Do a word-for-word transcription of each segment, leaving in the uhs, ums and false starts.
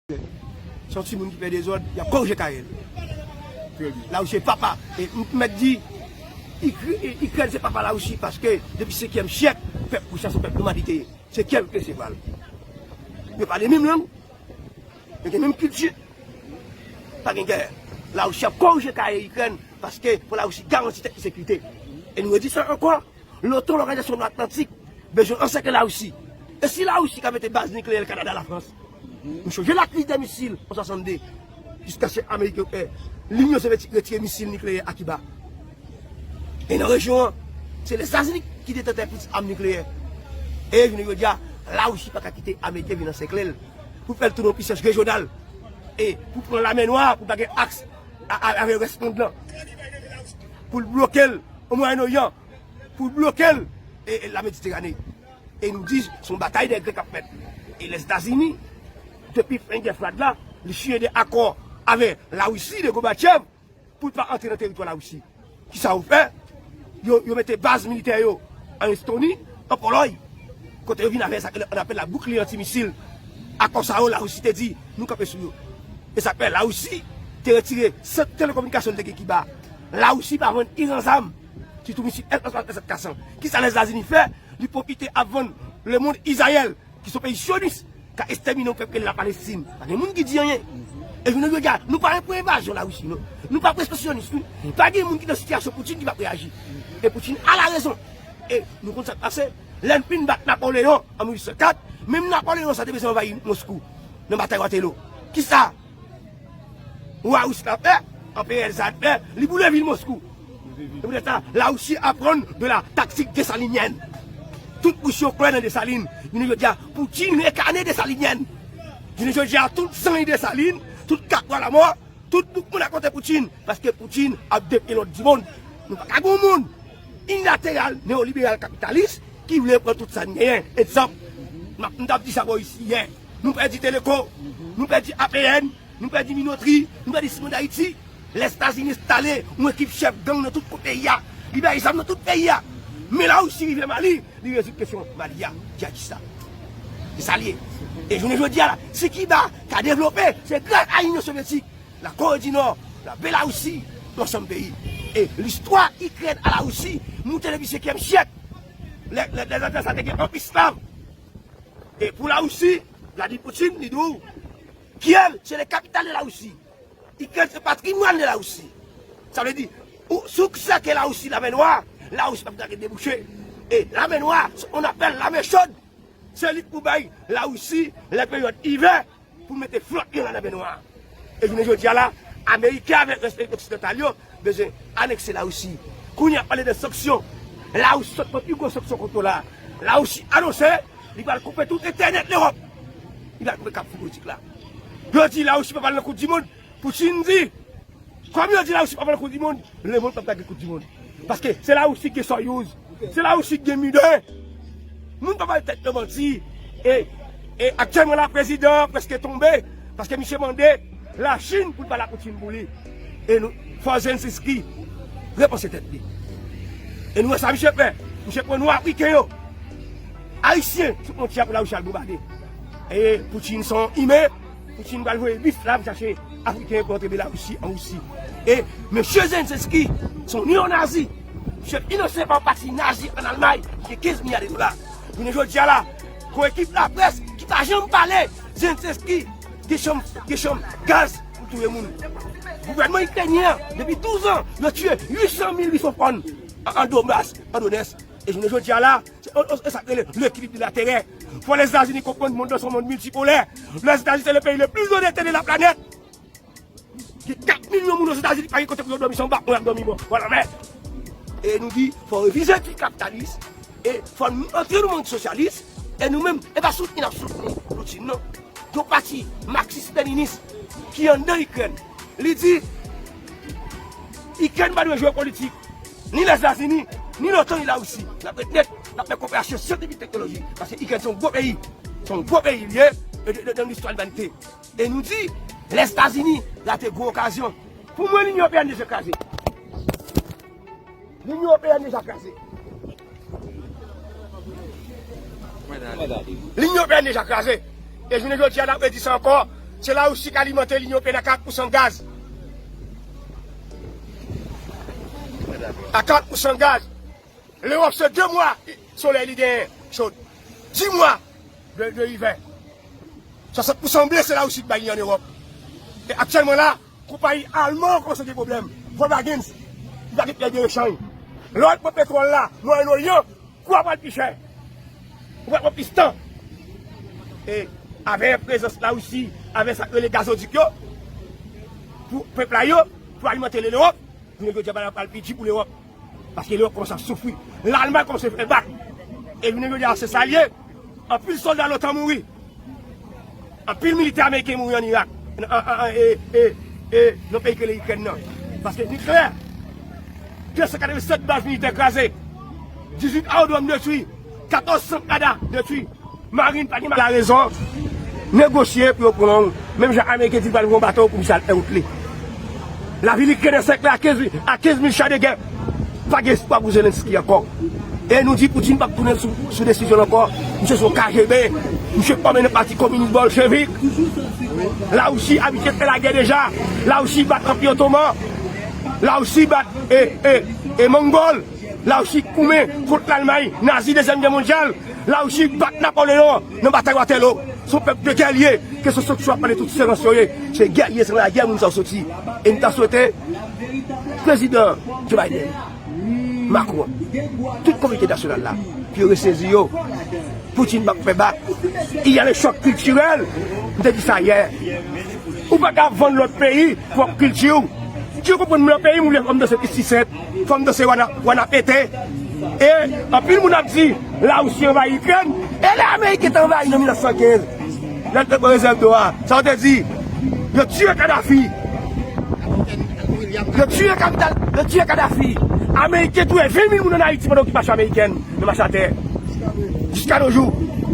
Se yon timoun ki fè dezòd, y ap korije kare l. Larisi se papa. E m mèt di, Ikr- Ikrèn se papa Larisi, paske depi senkyèm syèk, pèp ris la se pèp nomad li te ye. Se kè l ki resevwa l. Yo pale menm lang, yo gen menm kilti. Pa gen gè. Larisi ap korije kare Ikrèn, paske pou Larisi garanti tèt li sekirite. E nou redi sa ankò, lotan, Lòganizasyon Nò Atlantik, bezwen ansèkle Larisi. E si Larisi ka mete baz nikleyè l Kanada, Lafrans, nou sonje lakriz dè misil an swasannde, jiskaske Ameriken, eh, Linyon Sovyetik retire misil nikleyè a Kiba. E nan rejyon an, se Lèzetazini ki detantè plis am nikleyè. E jounen jodi a, Larisi pa ka kite Ameriken vin ansèkle l pou fè l tounen yon pisans rejyonal. E pou pran Lamè Nwa, pou pa gen aks a- a- avè rès mond lan. Pou l bloke l o Mwayen Oryan, pou l bloke l e, e la Mediterane. E nou di, se yon batay dè grenn k ap fèt. E Lèzetazini, depi fen gè frad la, li siyen de akò avè Larisi de Gorbatchev pou l pa antre nan teritwa Larisi. Kisa yo fè? Yo, yo mete baz militè yo an Estoni, an Polòy, kote yo vin avè sa ke an apèl la boukliye antimisil. Akò sa yo, Larisi te di, nou kanpe sou yo. E sa k fè Larisi te retire sant telekominikasyon l te gen Kiba. Larisi pa vann Iran zam, sitou misil S S S S Kasan. Kisa Lèzetazini fè? Li pwofite ap vann lemonn Izrayèl, ki se yon peyi syonis, k ap ekstèmine yon pèp ki rele Lapalestin. Pa gen moun ki di anyen. E jounen jodi a, nou pa pou envazyon Larisi, non. Nou pa pou ekspansionis, non. Pa gen moun ki nan sitiyasyon Poutine ki p ap reyaji. E Poutine a la rezon. E nou konn sa k pase. Lè n fin bat Napoleyon an mil uit san kat, menm Napoleyon sa te bezwen anvayi Moskou nan batay Waterloo. Kisa wa ris la fè? Anperè Lezar fè, li boule vil Moskou. Se poutèt sa, Larisi aprann de la taktik desalinièn. Tout ris yo kwè nan Desalin. Jounen jodi a, Poutine renkane desalinièn. Jounen jodi a, tout zanj Desalin, tout kat wa lamò, tout bouk moun akote Poutine, paske Poutine ap defye lòd di mond. Nou pa ka gen yon mond inilateral, neyoliberal, kapitalis ki vle pran tout sa n genyen. Egzanp, m ap- m t ap di sa bò isi yè. Nou pèdi Teleko, nou pèdi A P N, nou pèdi Minotri, nou pèdi Simon Dayiti. Lèzetazini enstale yon ekip chèf gang nan tout peyi a. Li bay zam nan tout peyi a. Men Larisi rive Mali, li rezoud kesyon Mali a, djihadis la. Se sa l ye. E jounen jodi a la, si Kiba ka devlope, se gras a Inyon Sovyetik, Lakore di Nò, Labelarusi, yon ansanm peyi. E listwa Ikrèn a Larisi moute depi senkyèm syèk. Lè, lè, lè, lè sa te gen anpil esklav. E pou Larisi, Vladimir Poutine, li di w, Kiev, c'est la capitale de la Russie. Ikrèn, se patrimwàn de Larisi. Sa vle di, ou, si w sèke Larisi Lamè Nwa, Larisi p ap gen debouche. E Lamè Nwa, se on apèl Lamè Chod. Se li k pou bay Larisi, lè peryòd ivè, pou l mete flòt li nan Lamè Nwa. E jounen jodi a la, Ameriken avèk rès peyi oksidantal yo bezwen anekse Larisi. Kounye a, pale de sanksyon. Larisi sot pran pi gwo sanksyon kont yo la. Larisi anonse li pral koupe tout entènèt Lewòp. Li pral koupe kab fibrotik la. Yo di Larisi pa pral nan Koup di Mond. Poutine di, kòm yo di Larisi pa pral nan Koup di Mond, lemonn p ap gade Koup di Mond. Paske se Larisi ki gen Soyuz. Se Larisi ki gen Midan. Moun pa bay tèt yo manti. E, e aktyèlman la, prezidan an prèske tonbe. Paske misye mande Lachin pou l ba la Poutine pou li. E nou, fò Zelensky repanse tèt li. E nou wè sa misye fè. Misye pran nou Afriken yo. Ayisyen sou fwontyè pou Larisi al bonbade. E Poutine se yon imen. Poutine pral voye bif la pou chache Afriken yo pou antre Belarusi an Risi. E mesye Zelensky se yon neonazi. Misye finanse pa yon pati nazi ann Almay ki gen kenz milya de dola. Jounen jodi a la, gon ekip laprès ki pa janm pale Zelensky gen chanm, gen chanm gaz pou touye moun. Gouvènman ikrenyen an, depi douz an, yo tiye uit san mil Risofòn an, an Donbas, an Donetsk. E jounen jodi a la, se, o, o, e sa k rele l'équilibre de la terreur. Fò Lèzetazini konprann mond lan se yon mond miltipolè. Lèzetazini se le pays le plus endetté de la planète. Gen kat milyon moun Ozetazini ki pa gen kote pou yo dòmi, se anba pon y ap dòmi bò, bò lanmè. E nou di, fò revize etik kapitalis, e fò n antre nan mond sosyalis, e nou menm, e pa soutni n ap soutni Poutine, non. Yon pati maksis leninis ki anndan Ikrèn, li di, Ikrèn pa dwe jwe politik, ni Lèzetazini, ni lotan, ni Larisi. N ap ret nèt, n ap fè koperasyon syantifik, teknolojik, paske Ikrèn se yon gwo peyi, se yon gwo peyi li ye, e de, de, nan listwa limanite. E nou di, Lèzetazini rate gwo okazyon. Pou mwen, Linyon Ewopeyèn deja kraze. Linyon Ewopeyèn deja kraze. Linyon Ewopeyèn deja kraze. E jounen jodi a, n ap redi sa ankò. Se Larisi k alimante linyon pèn a karant pousan gaz. A karant pousan gaz. Lewòp se de mwa solèy li genyen chod. Dis mwa de, de ivè. Swasant pousan ble se Larisi k bay li an Ewòp. E aktyèlman la, konpayi alman kòmanse gen pwoblèm. Volkswagen, li pa gen pyès de rechanj. Lè w al pran petwòl la, Mwayen Oryan, kou a pral pi chè. Ou pral pran plis tan. E avè prezans Larisi, avè sa k rele gazodik yo, pou pèp la yo, pou alimante Lewòp, jounen jodi a bagay la pral pi di pou Lewòp. Paske Lewòp kòmanse ap soufri. Lalmay kòmanse fè bak. E jounen jodi a se sa l ye. Anpil sòlda l'OTAN mouri. Anpil militè ameriken mouri ann Irak. An, an, an, e, e, e, nan peyi ki rele Ikrèn nan. Paske nikleyè, de san katrevennsèt baz militè kraze. Dizuit aewodwòm detwi. Katòz sant radar detwi. Marin pa gen la rezon. Negosye pou yo pran w. Menm jan Ameriken di l pral voye yon bato pou misye al fè wout li. Lavil Ikrèn ansèkle a kenz mil, a kenz mil cha de gè. Pa gen espwa pou Zelensky ankò. E nou di Putin p ap tounen sou, sou desizyon l ankò. Misye se yon KGB. Misye fòme nan pati kominis bolchevik. Larisi abitye fè lagè deja. Larisi bat Anpi Otoman. Larisi bat e, e, e Mongol. Larisi goumen kont Lalmay nazi Dezyèm Gè Mondyal. Larisi bat Napoleyon nan batay Waterloo. Se yon pèp de gèlye, ke se sòt a pale tout sirans yo ye. Se gèlye, se nan lagè moun sa yo soti. E m ta swete prezidan Joe Biden, Macron, tout kominote entènasyonal la, pou yo resezi yo. Putin p ap fè bak. Il y a le choc culturel. M te di sa yè. Ou pa ka vann lòt peyi pwòp kilti w. Si w konprann m nan peyi m, ou lè fò m danse Fifty Cent, fò m danse Wana, Wana Pete. E anpil moun ap di, Larisi anvayi Ikrèn. E lè Ameriken te anvayi nan mil nèf san kenz, lè l te pran rezèv dlo a, sa yo te di? Yo tiye Kadhafi. Yo tiye kapital, yo tiye Kadhafi. Ameriken touye ven mil moun ann Ayiti pandan okipasyon amerikèn. Nan mach atè. Jiska no jou,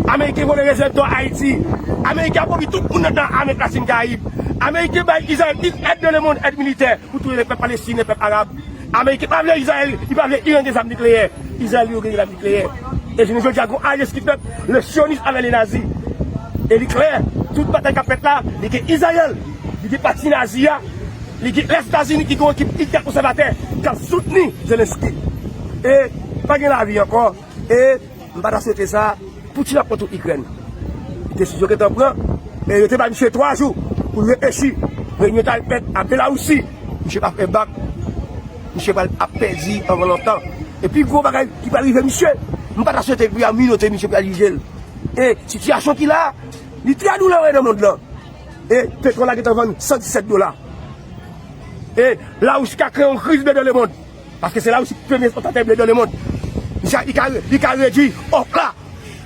Ameriken vòlè rezèv dò Ayiti. Ameriken apwovi tout moun nan ame Latin Karayib. Ameriken bay Izrayèl èd nan lemonn, èd militè pou touye pèp Palestin, pèp Arab. Ameriken pa vle Izrayèl, li pa vle Iran gen zam nikleyè. Izrayèl yo gen zam nikleyè. E jounen jodi a, gon alyans ki fèt, le sionism avè le nazi. E li klè, tout batay k ap fèt la, li gen Izrayèl, li gen pati nazi a, li gen Lèzetazini ki gen yon ekip iltra konsèvatè k ap soutni Zelensky. E pa gen lavi ankò. E m pa ta swete sa, Putin ap pran tout Ikrèn. Desizyon gentan pran, e yo te bay misye twa jou pou l reflechi. Reyinyon t al fèt a Belarousi. Misye pa fè bak. Misye pral ap pèdi anvan lontan. E pi gwo bagay ki pral rive misye, m pa ta swete pou y a minote misye pou y a jije l. E sitiyasyon ki la, li trè doulere nan mond lan. E petwòl la gentan vann san disèt dola. E Larisi ka kreye yon kriz ble dans le monde. Paske se Larisi ki premye ekspòtatè ble dans le monde. Misye, li ka, li ka redui òf la.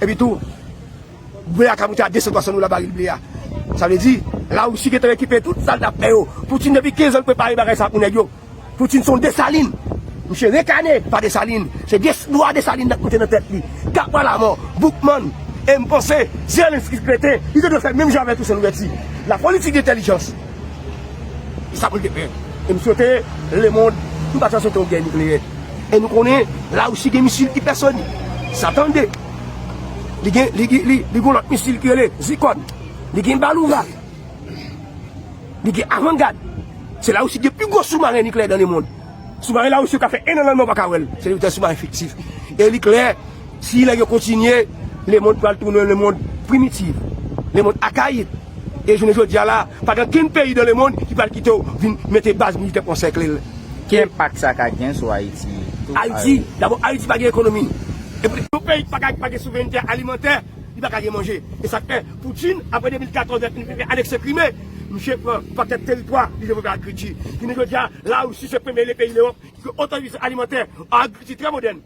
Epi tou, ble a ka moute a de san twa san dola baril ble a. Sa vle di, Larisi gentan rekipe tout sa l t ap fè yo. Putin depi kenz an l prepare bagay sa pou nèg yo. Putin se yon Desalin. Misye rekane pa Desalin. Se dwa Desalin nan moute nan tèt li. Kapwa lamò, Boukman, e m panse, Zelensky kreten, li te dwe fè menm jan avè Toussaint Louverture. La politik de entèlijans. E sa pou l te fè. E m swete lemonn, m pa ta swete yon gè nikleyè. E nou konnen, Larisi gen misil ipèsonik. Satan de. Li gen, li, li, li, li gen lòt misil ki rele Zircon. Li gen Baluva. Li gen Avangad. Se Larisi gen pi gwo soumaren nikleyè dans le monde. Soumaren Larisi yo ka fè en an lanmen ou pa ka wè l. Se yon soumaren fiktif. E li klè, si nèg yo kontinye, lemonn pral tounen lemonn primitif, lemonn akayik. E jounen jodi a la, pa gen okenn peyi dans le monde ki pral kite w vin mete baz militè pou ansèkle l. Ki enpak sa ka gen sou Ayiti? Ayiti, dabò, Ayiti pa gen ekonomi. Epi yon peyi ki pa ka, pa gen souverènte alimantè, li pa ka gen manje. E sa k fè Putin, apre de mil katòz, lè l fin fè anekse Krime, misye pran pakèt teritwa, li devlope agrikilti. Jounen jodi a, Larisi se premye le peyi Lewòp ki gen otosufizansyon alimantè, agrikilti trè modèn.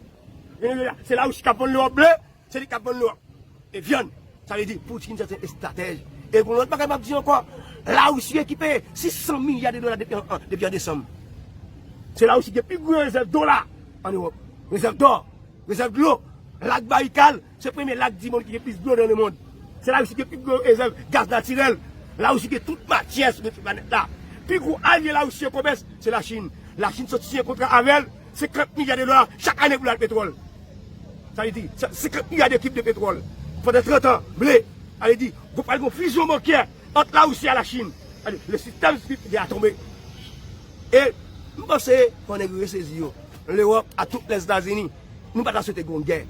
Jounen jodi a, se Larisi k ap vann Lewòp ble, se li k ap vann Lewòp e vyann. Sa vle di, Putin se yon estratèj. E gon lòt bagay m ap di ankò, Larisi ekipe sis san milya de dola depi an, an, depi an desanm. Se Larisi ki gen pi gwo rezèv dola ann Ewòp. Rezèv dò, rezèv dlo, lak Bayikal, se premye lak di mond ki gen plis dlo dans le monde. Se Larisi ki gen pi gwo rezèv gaz natirèl. Larisi gen tout matyè sou planèt la. Pi gwo alye Larisi an komès, se Lachin. Lachin soti siyen kontra avè l, senkant milya de dola chak ane pou l al petwòl. Sa vle di, se senkant milya de kib de petwòl. Pandan trant an, ble. Sa vle di, gon pral gon fizyon bankyè Ant Larisi a Lachin. Gade, le système de la tombe. E m panse fò nèg yo resezi yo. Lewòp a tout Lèzetazini, nou pa ta swete gon gè.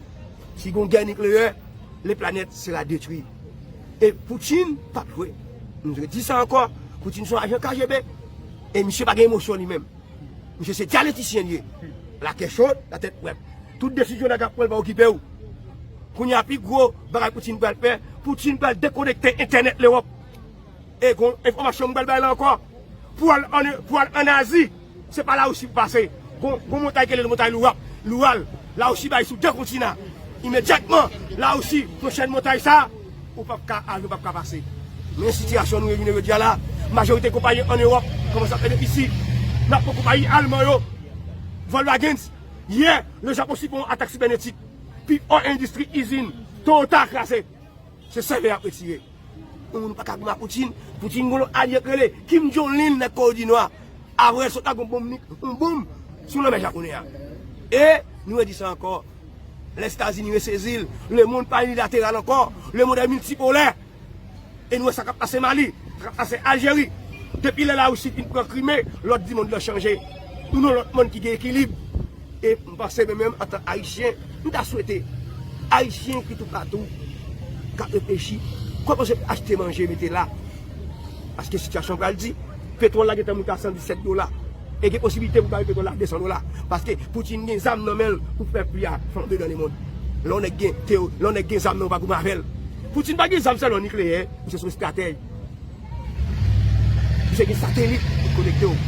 Si gon gè nikleyè, le planèt sera detwi. E Putin p ap jwe. M redi sa ankò, Putin se yon ajan K G B. E misye pa gen emosyon li menm. Misye se dyaletrisyen li ye. Lakè cho, latèt frèt. Tout desizyon nèg ap pran, l pa okipe w. Kounye a pi gwo bagay Putin pral fè, Putin pral dekonekte entènèt Lewòp. E gon enfòmasyon m pral bay la ankò. Pou al ann, pou al ann Azi, se pa Larisi pou pase. Gon, gon montay ki rele montay Loural. Loural. Larisi bay sou de kontinan. Imedyatman, Larisi, pwochèn montay sa, ou p ap ka al, ou p ap ka pase. Men sitiyasyon nou ye jounen jodi a la, majorite konpayi ann Ewòp kòmanse ap fè defisi. N ap pran konpayi alman yo, Volkswagen. Yè, le Japon sibi yon atak sibènetik. Pi fò endistri izin Toyota kraze. Se sèvè y ap retire. Yon moun pa ka goumen a Putin. Putin gon lòt alye k rele Kim Jong-un, nèg Kore di Nwa. Avril sot la gon bonm nik, yon bonm sou lanmè Japonnen an. E nou redi sa ankò. Lèzetazini resezi l. Lemonn pa inilateral ankò. Lemonn è miltipolè. E nou wè sa k ap pase Mali, sa k ap pase Aljeri. Depi lè Larisi fin pran Krime, lòd di mond lan chanje. Nou nan lòt monn ki gen ekilib. E m panse mwen menm antan Ayisyen, m ta swete Ayisyen ki toupatou k ap reflechi, kòman se achte manje mete la. Paske sitiyasyon pral di, petwòl la gentan moute a san disèt dola. E gen posibilite pou bare petwòl la a de san dola. Paske Putin gen zam nan men l pou fè pri a flanbe nan lemonn. Lè yon nèg gen teo-, lè yon nèg gen zam nan, ou pa goumen avè l. Putin pa gen zam sèlman nikleyè, misye se yon estratèj. Misye gen satelit pou konekte w.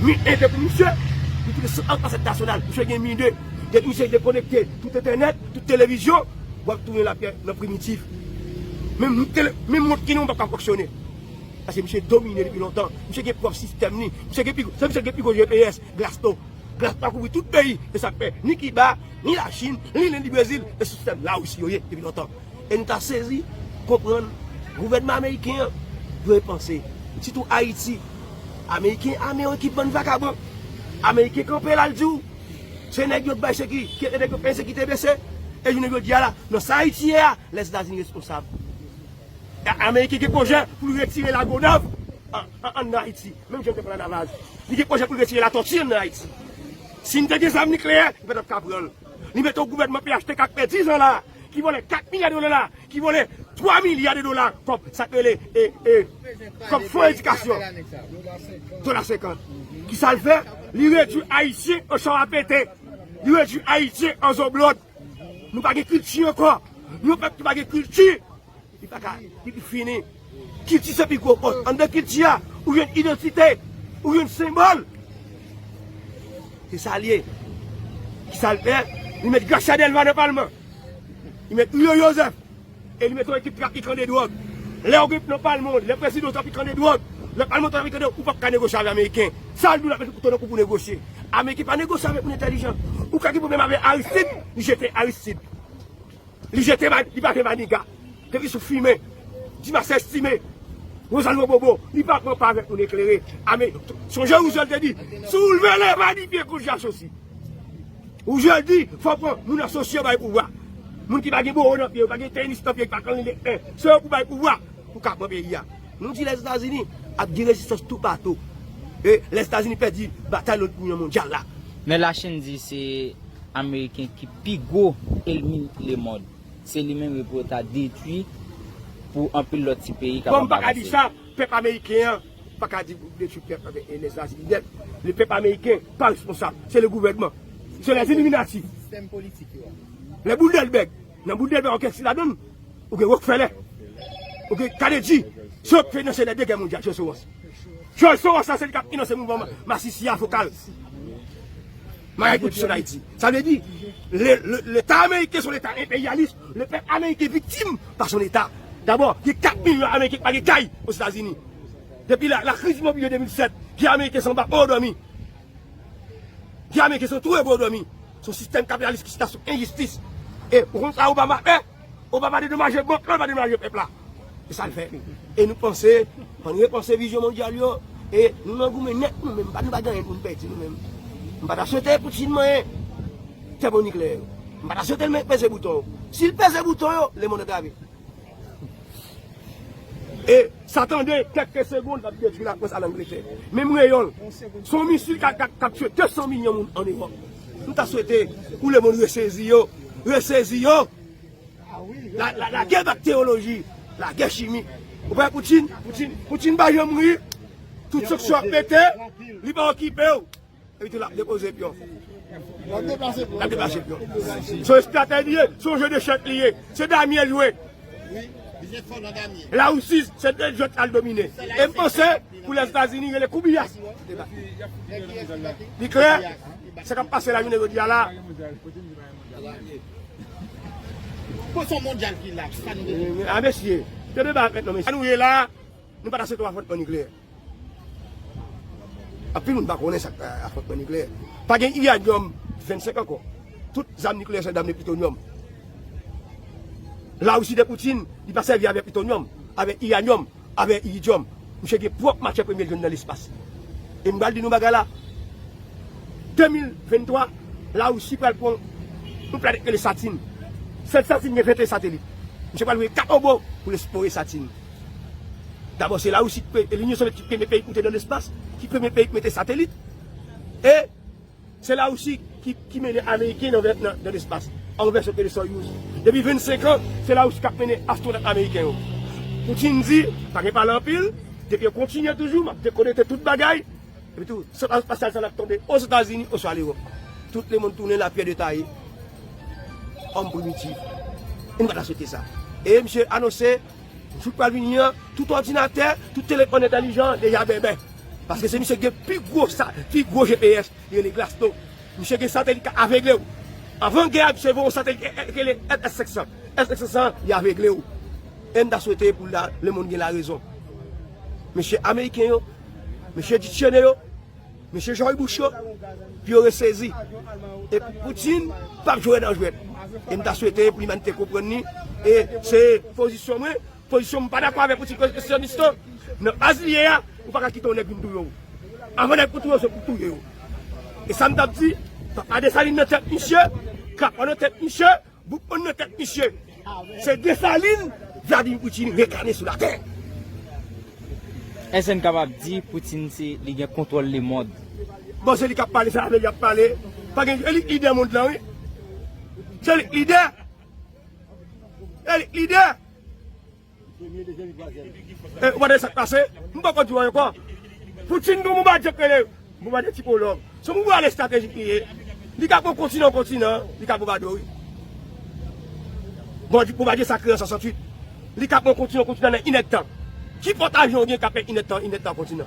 Mi en te pou misye, li tounen sou anpasad nasyonal. Misye gen mi de. Depi misye dekonekte tout entènèt, tout televizyon, w ap tounen lapyè nan primitif. Menm tele-, menm mont ki nan w p ap ka fonksyone. Paske misye domine depi lontan. Misye gen pwòp sistèm li. Misye gen pi, se misye gen pi gwo G P S, Glasto. Glasto kouvri tout peyi. E sa k fè ni Kiba, ni Lachin, ni Lenn, ni Brezil, e sistèm Larisi yo ye depi lontan. E nou ta sezi konprann gouvènman ameriken an dwe panse. Sitou Ayiti. Ameriken ame yon ekip bann vakabon. Ameriken kanpe la, l di w, se nèg yo k bay seki-, ki ede nèg yo fè ensekirite bese. E jounen jodi a la, nan sa Ayiti ye a, Lèzetazini responsab. A-, Ameriken gen pwojè pou l retire Lagonav an, an, ann Ayiti. Menm jan l te pran Lavalas. Li gen pwojè pou l retire Latòti ann Ayiti. Si n te gen zam nikleyè, li pa t ap ka pran l. Li mete yon gouvènman P H T K k fè diz an la, ki vòlè kat milya de dola, ki vòlè twa milya de dola kòb, sa k rele, e, e, kòb fon edikasyon. Dola senkant. Kisa l fè? Li redui Ayisyen an chawapete. Li redui Ayisyen an zoblòd. Nou pa gen kilti ankò. Nou yon pèp ki pa gen kilti. Li pa ka, li, li fini. Kilti se pi gwo fòs. Anndan kilti a, ou jwenn idantite, ou jwenn senbòl. Se sa l ye. Kisa l fè? Li met Gracia Delva nan palman. Li met Julio Joseph. E li met yon ekip trafikan de dwòg. Lè w gen nan palman w, lè prezidan w trafikan de dwòg, lè palman w trafikan de dwòg, ou p ap ka negosye avè Ameriken. Sa l di w la, pou w tann pou negosye. Ameriken pa negosye avèk moun entèlijan. Ou ka gen pwoblèm avè Aristide, li jete Aristide. Li jete, li pa jwe Maniga. Depi sou fimen. Dimas Estime. Rosalvo Bobo. Li pa pran pa avèk moun eklere. Ame, sonje Rouzèl te di, si w leve lè pa di pye kou jasosi. Rouzèl di, fò pran moun asosye yo bay pouvwa. Moun ki pa gen bowo nan pye yo, pa gen tenis nan pye, ki pa konn li lekten. Se yo pou bay pouvwa pou ka pran peyi a. Nou di Lèzetazini ap gen rezistans toupatou. E Lèzetazini pèdi batay lòt gè mondyal la. Men Lachin di se Ameriken ki pi gwo ènmi lemonn. Se li menm yo pou yo ta detwi pou anpil lòt ti peyi kapab avanse. Bon, m pa ka di sa, pèp ameriken an pa ka di pou detwi pèp, e, Lèzetazini nèt. Le pèp ameriken pa responsab. Se le gouvènman. Se lèziliminati. Sistèm politik yo a. Le Bilderberg. Nan Bilderberg, ou gen ki ladan l? Ou gen Rockefeller. Ou gen Carnegie. Se yo k finanse lè de gè mondyal, George Soros. George Soros la, se li k ap finanse mouvman masisi a, fokal. Maray pou tout an Ayiti. Sa vle di, le, le, Leta ameriken se yon Leta enperyalis, le pèp ameriken viktim pa son Leta. Dabò, gen kat milyon ameriken ki pa gen kay Ozetazini. Depi la, la kriz imobilye de mil sèt, gen ameriken se anba pon yo dòmi. Gen ameriken se antoure pou yo dòmi. Se yon sistèm kapitalis ki chita sou enjistis. E ou konn sa Obama fè? Obama dedomaje bank lan, pa dedomaje pèp la. Se sa l fè. E nou panse, ann repanse vizyon mondyal yo, e nou nan goumen nèt nou menm, pa nou pa gen anyen pou nou pèdi nou menm. M pa ta swete Putin manyen tèmonikleè yo. M pa ta swete l men peze bouton yo. Si l peze bouton yo, lemonn antrave. E sa tande kèk segonn l ap detwi Lafrans a Langletè. Menm reyòl, se yon misil k ap, k ap, k ap tye de san milyon moun ann Ewòp. M ta swete pou lemonn resezi yo, resezi yo. La, la, lagè bakteriyoloji, lagè chimik. Ou wè Poutine, Poutine, Poutine pa janm ri. Tout sanksyon ap pete, li pa okipe w. Epi tou l ap depoze pyon. L ap deplase pyon. Se yon estratèji li ye, se yon je dechèk li ye. Se damye l jwe. Larisi, se de jwèt al domine. E m panse pou Lèzetazini rele koubiyas. Li klè, sa k ap pase lajounen jodi a la. Poson mondyal ki la, sa nou bezwen. A mesye, te deba avèk non mesye. Sa nou ye la, nou pa ta swete afwontman nikleyè. Anpil moun pa konnen sa k afwontman nikleyè. Pa gen iranyòm vennsenk ankò. Tout zam nikleyè se zam de plitonyòm. Larisi de Poutine, li pa sèvi avèk plitonyòm, avèk iranyòm, avèk iridyòm. Misye gen pwòp matyè premye l jwenn nan lespas. E m pral di nou bagay la. De mil venntwa, Larisi pral pran yon planèt rele Satin. Sèl Satin gen venteyen satelit. Misye pral voye kat obo pou l eksplore Satin. Dabò, se Larisi ki pre-, e Linyon Sovyèt ki premye peyi ki moute nan lespas, ki premye peyi ki mete satelit. E se Larisi ki, ki mennen Ameriken nan, nan, nan lespas, an vèsyon ke de Soyuz. Depi vennsenk an, se Larisi k ap mennen astwonòt ameriken yo. Poutine di, pa gen pale anpil, depi yo kontinye toujou, m ap dekonekte tout bagay. Epi tou, sant espasyal sa l ap tonbe Ozetazini oswa Lewòp. Tout lemonn tounen lapyè de taye. Òm primitif. E nou pa ta swete sa. E misye anonse, jou k pral vini an, tout òdinatè, tout telefòn entèlijan deja bèbè. Paske se misye ki gen pi gwo sa, pi gwo G P S, li rele Glasto. Misye gen satelit k ap avegle w. Anvan gè a, misye voye yon satelit, e, e, ki rele S S senk san. S S senk san, li avegle w. E m ta swete pou la, lemonn gen larezon. Mesye ameriken yo, mesye Dick Cheney yo, mesye George Bush yo, pou yo resezi. E Poutine p ap jwe nan jwèt. E m ta swete pou limanite konprann li. E se pozisyon mwen, pozisyon m pa dakò avèk Poutine, ke se syonis lan. Nan baz li ye a, ou pa ka kite yon nèg vin touye w. Anvan nèg pou touye w, se pou touye w. E sa m t ap di, papa Desalin nan tèt misye, Krapo nan tèt misye, Boukman nan tèt misye. Se Desalin, Vladimir Poutine renkane sou latè. Èske n kapab di Poutine se li gen kontwòl lemonn? Bon, se li k ap pale, se avè l y ap pale. Pa gen, e li k lidè mond lan, wi. Se li k lidè. E li k lidè. E, ou pa tande sa k pase? M poko di w ankò. Poutine gen yon bonbadye k rele bonbadye Tipològ. Se yon bonbadye estratejik li ye. Li ka pran kontinan, kontinan, li ka bonbade w, wi. Bon, bonbadye sa kreye an swasanntuit. Li ka pran kontinan, kontinan nan inèdtan. Ki pòt avyon w gen k ap fè inèdtan, inèdtan kontinan?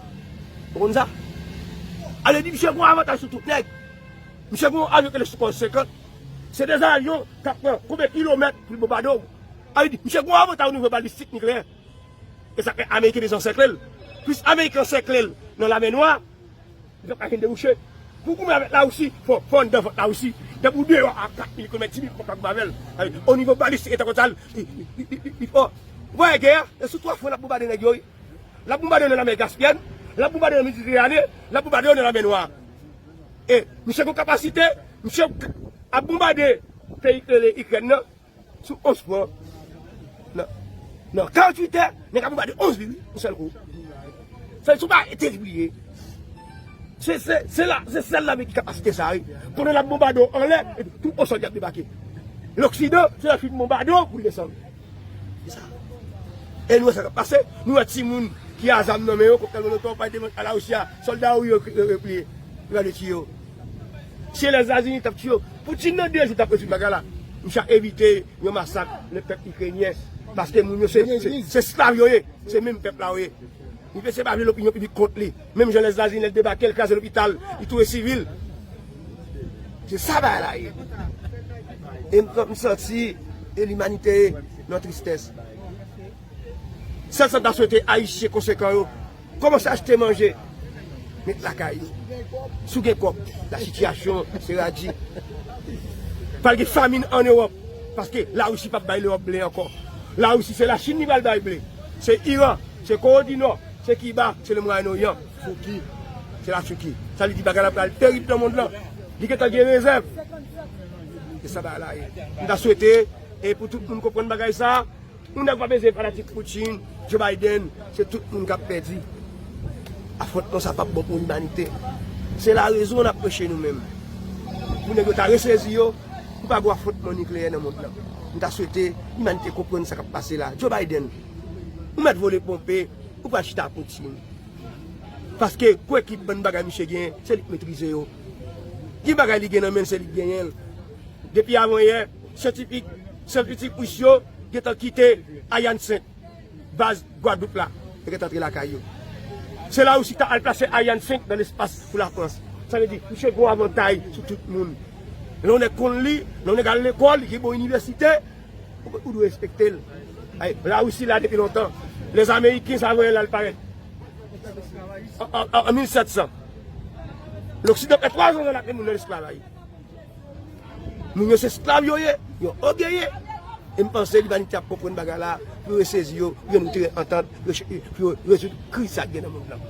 Ou konn sa? Ale di misye gen yon avantaj sou tout nèg. Misye gen yon avyon ki rele Sukhoi senkant. Se de avyon k ap pran konbyen kilomèt pou l bonbade w. Ale di, misye gen yon avantaj o nivo balistik nikleyè. E sa k fè Ameriken bezwen ansèkle l. Plis Ameriken ansèkle l nan Lamè Nwa, li p ap ka jwenn debouche. Pou goumen avèk Larisi, fò, fò anndan vant Larisi. Depi w deyò a kat mil kilomèt, dis mil kilomèt, w p ap ka goumen avè l. O nivo balistik, e tankou sa, li, li, li, li, li, li fò. Ou pa wè gè a? E sou twa fwon l ap bonbade nèg yo, wi. L ap bonbade yo nan Lamè Gaspyèn, l ap bonbade yo nan Mediterane, l ap bonbade yo nan Lamè Nwa. E misye gen kapasite, misye ap bonbade peyi k rele Ikrèn nan. Sou onz fwon. Nan, nan karanntuit è, nèg la bonbade onz vil, wi, yon sèl kou. Sa, se yon bagay terib li ye. Se, se, se la, se sèl lame ki kapasite sa, wi. Pandan l ap bonbade w anlè, epi tou o sòl y ap debake. Loksidan, se lè l fin bonbade w pou l desann. Se sa. E nou wè sa k ap pase, nou wè timoun ki a zam nan men yo, koktèl molotòv, pa devan a Larisi a, sòlda yo, yo, yo, yo pliye. Yo gade tiye yo. Si Lèzetazini t ap tiye yo, Poutine nan de jou t ap rezoud bagay la. Misye ap evite yon masak le pèp ikrenyen. Paske moun yo se, se, se esklav yo ye. Se menm pèp la yo ye. Misye pa vle lopinyon piblik kont li. Menm jan Lèzetazini lè l debake, l kraze lopital, li touye sivil. Se sa bagay la ye. E m, m santi e limanite nan tristès. Sèl sa m ta swete Ayisyen konsekan yo, kòmanse achte manje, met lakay yo. Si w gen kòb, la sitiyasyon se radi. Pral gen famin ann Ewòp, paske Larisi p ap bay Lewòp ble ankò. Larisi se Lachin li pral bay ble. Se Iran, se Kore di Nò, se Kiba, se le Mwayen Oryan. Touki, se Latiki. Sa vle di bagay la pral terib nan mond lan. Li gentan gen rezèv. Se sa bagay la ye. M ta swete, e pou tout moun konprann bagay sa, Moun nèg pa bezwen fanatik Putin, Joe Biden, se tout moun k ap pèdi. Afwontman sa p ap bon pou limanite. Se la rezon n ap preche nou menm. Pou nèg yo ta resezi yo, pou pa gen afwontman nikleyè nan mond lan. M ta swete limanite konprann sa k ap pase la. Joe Biden, ou mèt vole ponpe, ou pral chita Putin. Paske kwè ki bann bagay misye genyen, se li k metrize yo. Ki bagay li gen nan men l, se li k genyen l. Depi avan yè, syantifik, syantifik ris yo gentan kite Ariane senk, baz Gwadloup la, yo gentan antre lakay yo. Se la Larisi ta al plase Ariane senk nan lespas pou Lafrans. Sa vle di, misye gen yon avantay sou tout moun. Lè yon nèg konn li, lè yon nèg al lekòl, li gen bon inivèsite, ou, ou dwe respekte l. Ay, Larisi la depi lontan. Lèzameyiken sa voye l al parèt. An, an, an, an mil sèt san. Loksidan fè twa zan l ap met moun nan lesklavaj. Moun yo se esklav yo ye, yo ogeye. E m panse limanite ap konprann bagay la, pou yo resezi yo, pou yo jwenn yon teren antant, pou yo, pou yo rezoud kriz sa k gen nan mond lan.